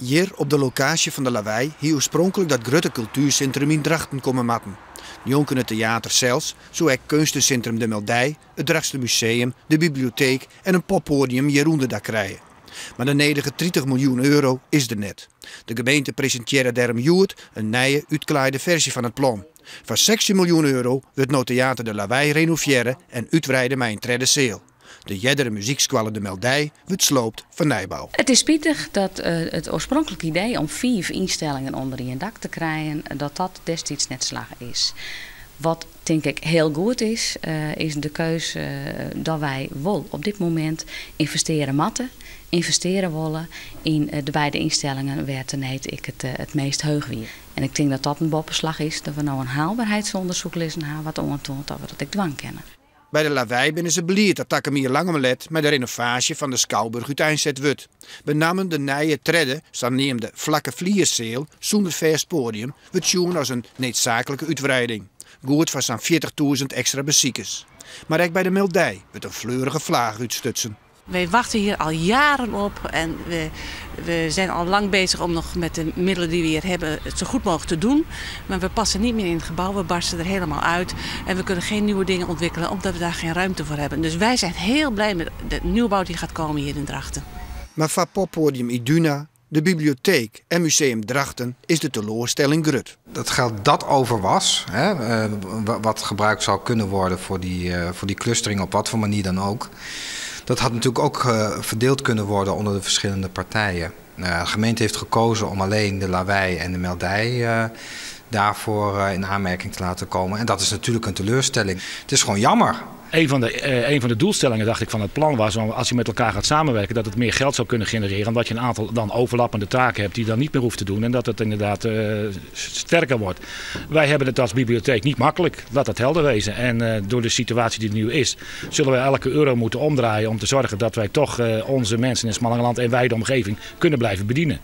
Hjir op de lokaasje fan De Lawei hie oarspronklik dat grutte kultuersintrum yn Drachten komme moatten. Njonken it teater sels soe ek keunstesintrum De Meldij, it Drachtster Museum, de biblioteek en in poppoadium hjir ûnderdak krije. Mar de nedige 30 miljoen euro is der net. De gemeente presintearre dêrom hjoed in nije, útklaaide ferzje fan it plan. Foar 16 miljoen euro wurdt no teater De Lawei renovearre en útwreide mei in tredde seal. De eardere muzykskoalle De Meldij wurdt sloopt foar nijbou. It is spitich dat it oarspronklike idee om fiif ynstellingen ûnder ien dak te krijen, dat dat destiids net slagge is. Wat tink ik hiel goed is, is de keuze dat wy wol op dit momint ynvestearje moatte, ynvestearje wolle yn de beide ynstellingen wêr't de need ek it meast heech wie. En ik tink dat dat in boppeslach is, dat we no in haalberheidsûndersyk lizzen ha wat oantoant dat we dat ek dwaan kinne. By De Lawei binne se bliid dat takom jier lang om let mei de renovaasje fan de skouburch úteinset wurdt. Benammen de nije tredde, saneamde flakke flierseal sûnder fêst poadium wurdt sjoen as in needsaaklike útwreiding. Goed foar sa'n 40.000 ekstra besikers. Mar ek by De Meldij wurdt in fleurige flage útstutsen. Wij wachten hier al jaren op en we zijn al lang bezig om nog met de middelen die we hier hebben het zo goed mogelijk te doen. Maar we passen niet meer in het gebouw, we barsten er helemaal uit en we kunnen geen nieuwe dingen ontwikkelen omdat we daar geen ruimte voor hebben. Dus wij zijn heel blij met de nieuwbouw die gaat komen hier in Drachten. Mar foar poppoadium Iduna, de biblioteek en Museum Drachten is de teloarstelling grut. Dat geld dat over was, hè, wat gebruikt zou kunnen worden voor die clustering op wat voor manier dan ook. Dat had natuurlijk ook verdeeld kunnen worden onder de verschillende partijen. De gemeente heeft gekozen om alleen de Lawei en de Meldij daarvoor in aanmerking te laten komen. En dat is natuurlijk een teleurstelling. Het is gewoon jammer. Een van de doelstellingen, dacht ik, van het plan was om, als je met elkaar gaat samenwerken, dat het meer geld zou kunnen genereren. Omdat je een aantal dan overlappende taken hebt die je dan niet meer hoeft te doen. En dat het inderdaad sterker wordt. Wij hebben het als bibliotheek niet makkelijk, laat dat helder wezen. En door de situatie die er nu is, zullen wij elke euro moeten omdraaien om te zorgen dat wij toch onze mensen in Smallingerland en wijde omgeving kunnen blijven bedienen.